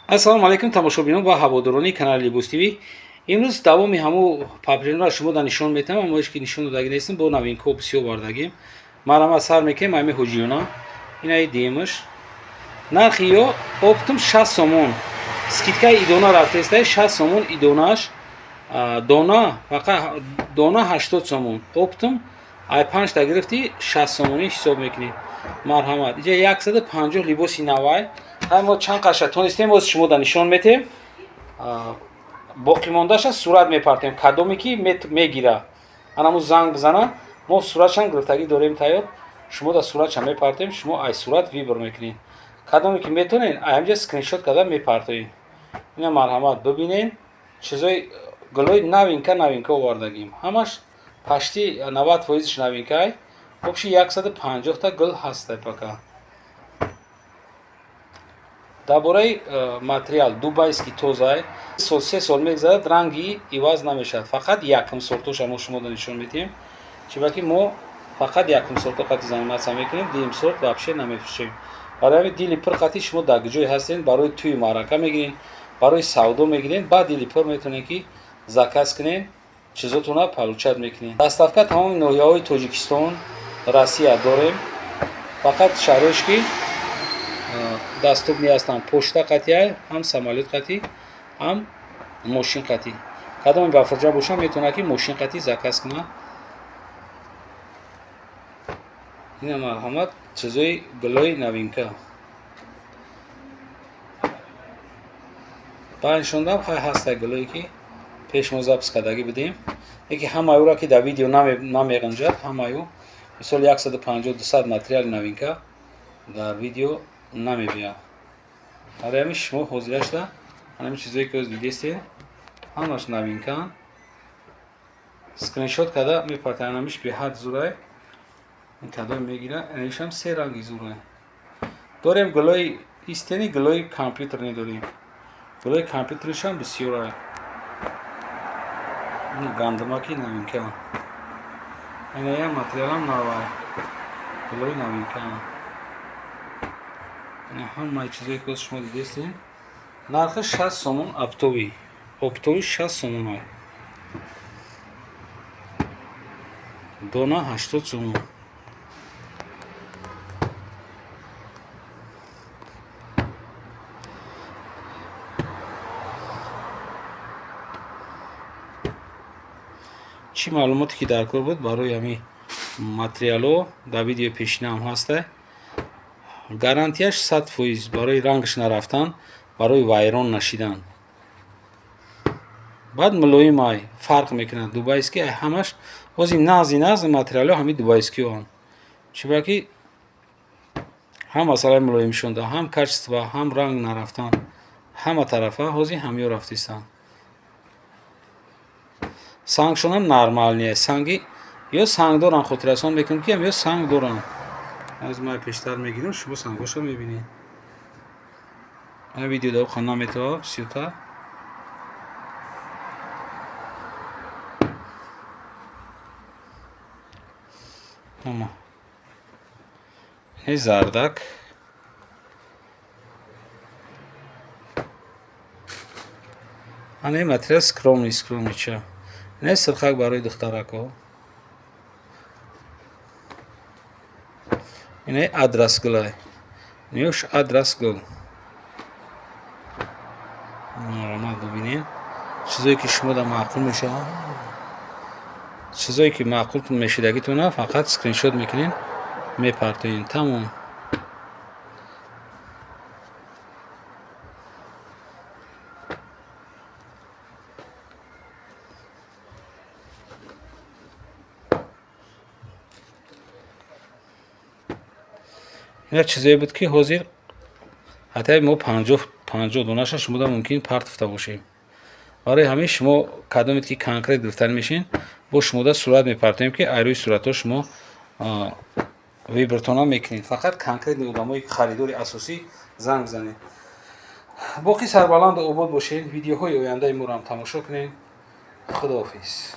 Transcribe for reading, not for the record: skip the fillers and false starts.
Ассалому алайкум тамошобинон ва ҳаводорони канали Либос ТВ. Имрӯз давоми ҳамо паблинро шумо да нишон метам, аммо ҳеч ки нишон додагӣ нестем, бо новинка бисёр овардагим. Марҳамат, сар мекунем ҳами ҳуҷиёна. Инаи демаш. Нархи ё оптом 60 сомон. Скидкаи идона рафтаистай 60 сомон идонаш. Дона фақат дона 80 сомон. Оптом ай 5 та гирифти 60 сомонӣ ҳисоб мекунӣ. Марҳамат. Иҷа 150 либоси навай. Ҳай мо чанд қаша тонистем, боз шумо да нишон метем. Боқимондаша сурат мепартем. Кадоме ки мегира. Анаму занг бизана, мо суратшам гирифтагӣ дорем тайёр. Шумо да суратша мепартем, шумо ай сурат выбор мекунед. Кадоме ки метонед, ай ҳамҷа скриншот карда мепартоед. Ина марҳамат, бибинед. Чизои гулои новинка новинка овардагим. Ҳамаш почти 90 фоизиш новинкай. Вообще 150 та гул ҳастай пока. Дар бораи материал дубайский тозай, сол се сол мегзарад, ранги иваз намешавад. Фақат якум сортоша мо шумо нишон медиҳем, чунки мо фақат якум сорто қати заниматься мекунем, дуюм сорт вообще намефурӯшем. Барои ҳамин дили пур қати шумо дар ҷое ҳастед, барои тӯи маърака мегиред, барои савдо мегиред, баъд дили пур метавонед ки заказ кунед, чизотонро получать мекунед. Доставка тамоми ноҳияҳои Тоҷикистон, Россия дорем. Фақат шаҳрҳоеш ки доступный ҳастанд, почта қатъи, ҳам самолёт қатъи, ҳам мошин қатъи. Кадоме ба фурҷа бошад, метавонад ки мошин қатъи заказ кунад. Ина марҳамат, чизои гулои новинка. Баъд нишондам, хай ҳастай гулое ки пеш мо запись кардагӣ будем. Яке ҳамаи ӯро ки дар видео намеғинҷад, ҳамаи ӯ мисол 150-200 материали новинка дар видео намебиёд. Барои ҳамин шумо ҳозирашда ҳамин чизое ки ҳозир дидестед, ҳамаш новинкаанд. Скриншот карда мепартоед, ҳамиш беҳад зурай. Ин кадом мегира, инашам се ранги зурай. Дорем гулои истини, гулои компютерни дорем. Гулои компютеришам бисёрай. Ин гандумаки новинка. Инаям материалам навай. Гулои новинка. Ҳамаи чизое ки шумо дидестед, нархи 60 сомон оптовый. Оптовый 60 сомон ай. Дона 80 сомон. Чӣ маълумоте ки дар кор буд барои ҳамин материалҳо дар видеои пешинаам ҳастай. Гарантияш 100% барои рангш нарафтан, барои вайрон нашидан. Баъд мулоим ай, фарқ мекунад дубайский ай ҳамаш. Ҳозир нағзи нағз материалҳо ҳамин дубайскиҳоанд. Чунки ҳам масъалаи мулоимшонда, ҳам качество, ҳам ранг нарафтан, ҳама тарафа ҳозир ҳамиё рафтистанд. Сангшонам нормальный, санги ё санг доранд, хотиррасон мекунем ки ё санг доранд. Аз ман пештар мегирам, шумо сангҳоша мебинед. Ман видео дар хона наметавам, бисёртар. Ама. Ин зардак. Ана ин материал скромный, скромный ча. Ин сирхак барои духтаракҳо. Инаи адрас гулай. Ниёш адрас гул. Марҳамат, бибинед. Чизое ки шумо да маъқул мешавад. Чизое ки маъқул мешидагитона фақат скриншот мекунед, мепартоед. Тамом. Ина чизое буд ки ҳозир ҳатто мо 50 донаша шумо да мумкин партофта бошем. Барои ҳамин шумо кадомед ки конкрет гирифтан мешин, бо шумо да сурат мепартоем ки ай рӯи суратҳо шумо выбортона мекунед. Фақат конкретный одамои харидори асосӣ занг бизанед. Боқӣ сарбаланду обод бошед. Видеоҳои ояндаи моро ҳам тамошо кунед. Худоҳофиз.